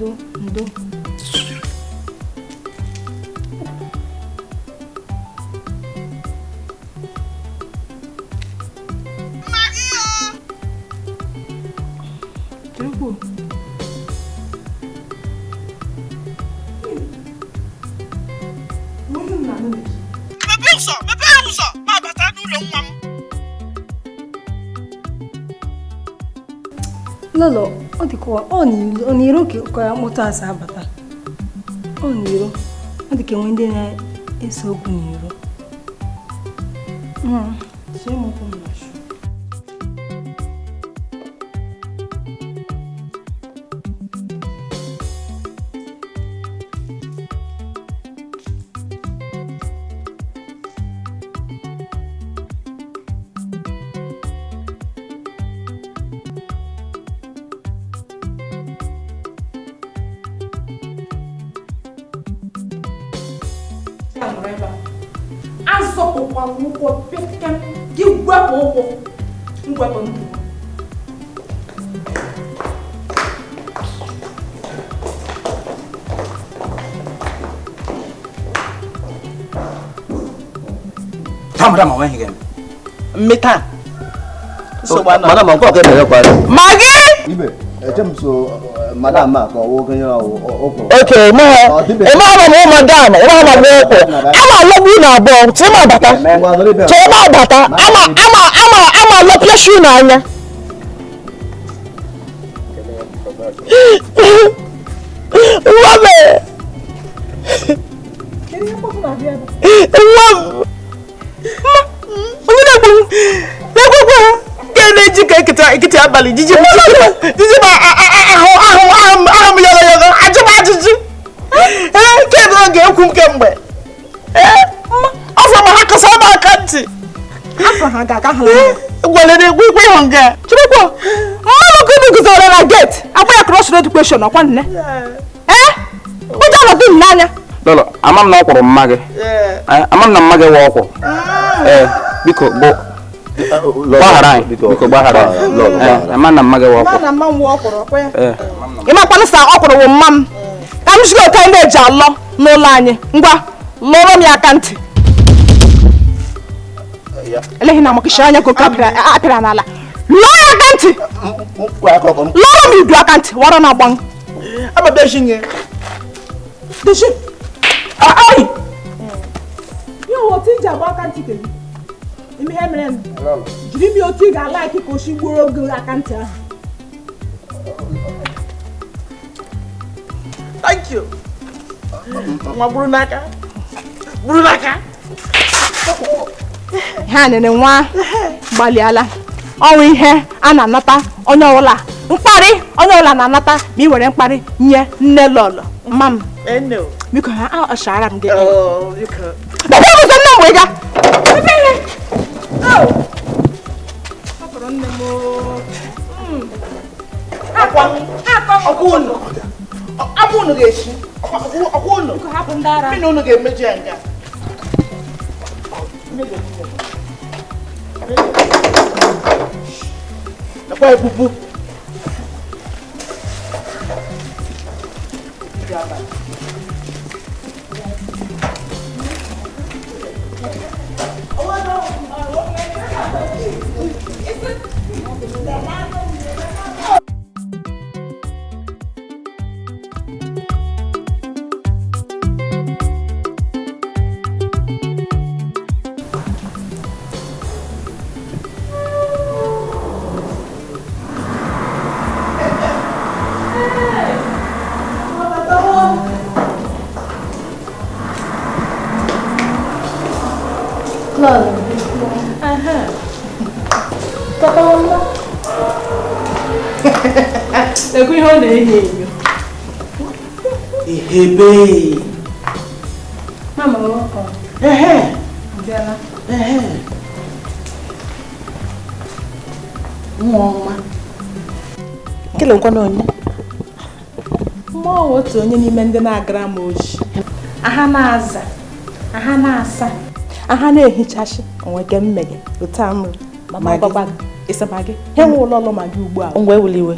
Ndo ndo. Lolo, ọ dịka ọ n'iro ka ya mkpọtụ asa abata. Ọ n'iro, ọ dịka enwe ndị na-ese okwu n'iro. So m okwu m na shu. Mmeta. Madam, I'm going to get Maggie! Madam, okay, ma. Madam, ama love na bo, ti ma bata. Ti ma bata. Ama love you na anya. Love. Love. Ekiti abalị jiji jiji ma ahụ ahụ ahụ m yọrọ yọrọ ajụ m ajụjụ ee kedu oge ekwu m kemgbe ee afọ ma ha kọsa m aka ntị afọ ha ga-aga ha gwalere egwu ikwe ịhụ nga Chukwu mmadụ kunu guzoro na gate agba ya cross road question ọkwa nne ee ụjọ nọdụ m n'anya Lolo, ama m na ọ kwụrụ mma gị ama m na mma gị wụ ọkwụ ee biko bụ gbaghara anyị biko gbaghara anyị ama na mma gị wụ ọkwụrụ na mma m wụ ọkwụrụ ọkwa ya ị makwanụ sa ọkwụrụ wụ mma m ka m jiri ote ndị eji alọ n'ụlọ anyị ngwa lụrụ m ya aka ntị eleghị na amakịsị anya ka oke apịara n'ala lụọ ya aka ntị lụrụ m idu aka ntị wara na agba ya otu iji agba aka ntị kedu ime ihe mere m jiri m otu ị ga-alaiki ka oshi gbuoro gị aka ntị ahụ. Thank you. Nwa buru n'aka. Buru n'aka. Ha nene nwa gbalịala ọnwụ ihe a na-anata onye ọbụla mkparị onye ọbụla na-anata ma ị were mkparị nye nne lọlọ mma m. Biko ha ọchara m gị. Bebe ụzọ nne m wee gaa. Akwa unu ga-esi. Akwa unu. Mmiri unu ga-emeju ya nga. Akwa ebubu. Ehebe. Mama, welcome. Ehe. Abịala. Ehe. Nwa ọma. Kele nkwa na onye. Mmụọ otu onye n'ime ndị na-agara m oji. Aha na-aza, aha na-asa, aha na-ehichachi onwe ke mmege otu a mụrụ. Mama gwagwa gị, ịsaba gị. Ha nwe ụlọ ọlụ ma gị ugbu a. Ngwa ewuli iwe.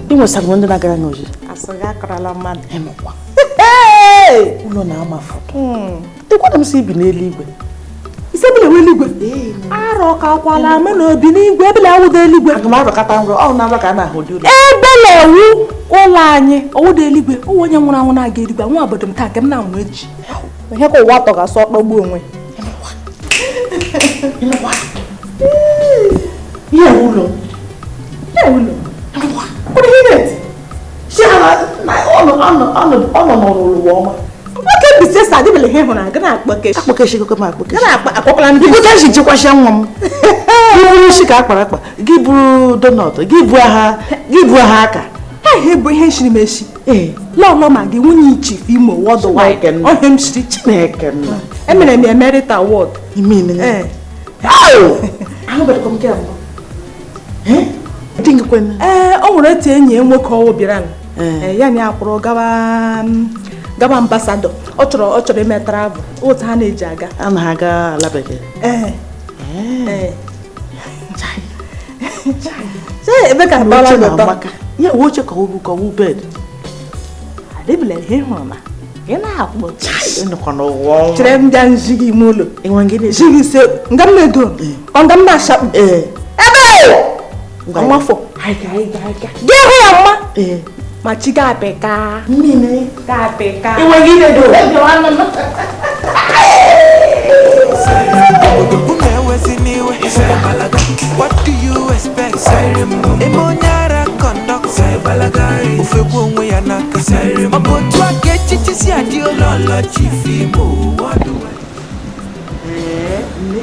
Ị nwesara ndị na-agara n'oji. Asị gị akọrọla mmadụ. Ụlọ na-ama foto. Dịkwana m si ibi n'eluigwe. Ise bi na eluigwe. Arọ ka akwala ama na obi n'igwe ebele awụda eluigwe. Aga m arọkata nrọ, ọ na-arọ ka a na-ahụ dị ụlọ. Ebele ewu ụlọ anyị ọwụda eluigwe. Ụwa onye nwụrụ anwụ na-aga eluigwe. Nwa obodo m taa nke m na-anwụ echi. Ihe ka ụwa tọgasị ọkpọgbu onwe. Ihe ụlọ. Ihe ụlọ. Ọ ihe na-eti. Ọ nọ n'ụwa ọma. Nwoke Mbaise sa adịbele ihe hụrụ aga na-akpọkeshi. Akpọkeshi gị ma akpọkeshi. Ga na-akpa akpọkwala ndị. Ibu ka ji chekwasịa nwa m. Gị buru isi ka akpara akpa, gị buru donọt, gị bu aha aka. Ha ihe bụ ihe nshiri m eshi. Ee. Lọlọ ma gị nwunye Chief Imo worldwide. Ọhịa m shiri. Chineke nna. Emere m Emerita Award. Ime ime. Ee. Ahụbeghị m nke mbụ. Ee? Di gị kwena. Ee, o nwere otu enyi ya nwoke ọwụ bịara. Ya na ya kwụrụ gawa ambasadọ. Ọ chọrọ ime travel. Otu ha na-eji aga. A na-aga ala bekee. Ee. Ee. Chai. Ebe ka bala gọtọ. Ya oche ka ọ bụ ka ọ bed. Adịbele ihe hụrụ na ị na-akpọ. Chai, ịnọkwa n'ụwa ọnwa. Chere m bịa nji gị ime ụlọ. Enwe gị na ji gị se nga m na-edo. Ọ nga m na-ashakpu. Ee. Ebe! Ọmafọ. Gị hụ ya mma. Ee. Ma chi ga-apịka. Mmiri. Ga-apịka. Enwe gị na-edo. What do you expect? Emonyara conduct. Ofegbu onwe ya n'aka. Ọ bụ otu aka echichi si adị ụlọ Chief Imo worldwide. Ee, nne.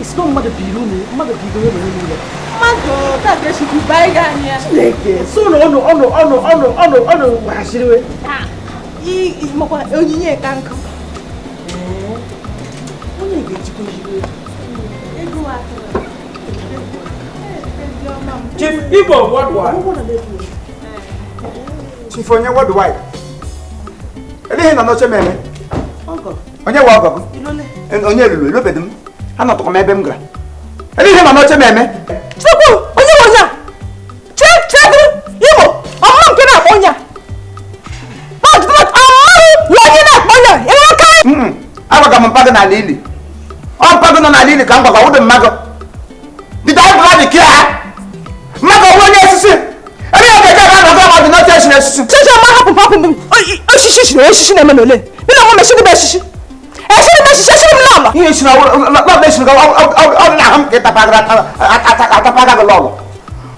Isi na mmadụ biri unu, mmadụ biri onye nwere n'ụlọ. Mmadụ taa ka esi kwuba ịga anyị ya. Chineke, so na ọnụ ọnụ ọnụ ọnụ ọnụ ọnụ weghachiriwe. Makwa onyinye ka nkụ. Ee, onye ga-ejikwa ejikwa ego. Chief Igbo worldwide. Chief onye worldwide. Eleghị nọ n'oche m eme. Onye nwe ọgọ gị? Onye lulu elobedo m. Ha nọtụkwa m ebe m gara. Eleghị nọ n'oche m eme. Chukwu, onye nwe onye a? Chekwu, Imo, ọmụrụ nke na-akpọ onye a. Ọmụrụ onye na-akpọ onye a, ị nwe aka? Agwaga m mpa gị n'ala ili. Ọ mpa gị nọ n'ala ili ka m gwagwa wụdị mma gị. Did I bloody care? Mmadụ ọbụla onye osisi. Ebe ya ga-eje ebe anọgọ mmadụ n'oche eshiri esisi. Chichi ọma hapụ hapụ m. Osisi shiri osisi na-eme n'ole. Bi na nwa m eshiri m eshishi. Eshiri m eshishi eshiri m n'ọlọ. Ihe eshiri lọlọ eshiri gị ọ dị n'ahụ m ka ị tapaga gị lọlọ.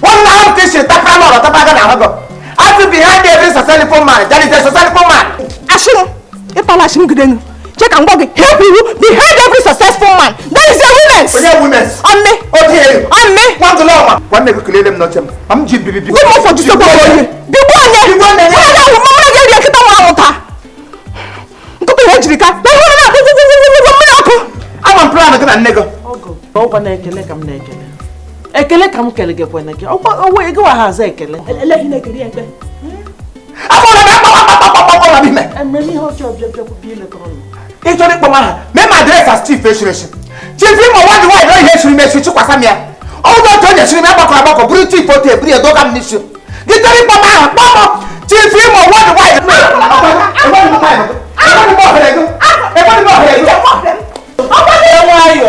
Ọ dị n'ahụ m ka ị siri tapara lọlọ tapaga n'ahụ gị. Asị behind every successful man, there is a successful man. Ashị m, ịtala ashị m gidenu. Che ka m gwa gị, help iwu behind every successful man, there is a women's. Onye women's? Ọnne. Otu Ọnne. Nwa ọma. Nwanne gị kelele m n'oche m. Ma m ji bibibi. Gị ma ụfọdụ sokwa onye. Bigbuo onye. Bigbuo onye. Mụ na gị mụ na gị rie nkịta nwụrụ anwụ taa. Nkịta ihe jiri ka. Na ihe na-akpụ gwugwugwugwugwu mmiri ọkụ. Ama m plan gị na nne gị. Ọgọ. Ọgwa na-ekele ka m na-ekele. Ekele ka m kele gị kwene gị. Ọgwa ọwa ego wa haza ekele. Eleghị na-ekeri ya ekpe. Akpọrọ m akpọkpọkpọkpọ n'ime. Emere ihe ọjọọ bịa bịa bịa ileta ụlọ. Ị chọrọ ịkpọ m aha, mee m adreesị as Chief eshiri eshi. Chief Imo worldwide na ihe eshiri m eshi chikwasa m ya. Ọ bụ otu onye eshiri m agbakọrọ agbakọ bụrụ Chief otu eburu ya doga m n'isi. Gị chọrọ ịkpọ m aha, kpọọ m Chief Imo worldwide. Enweghị m time. Enweghị m ohere ego. Enweghị m ohere ego. Nwayọ.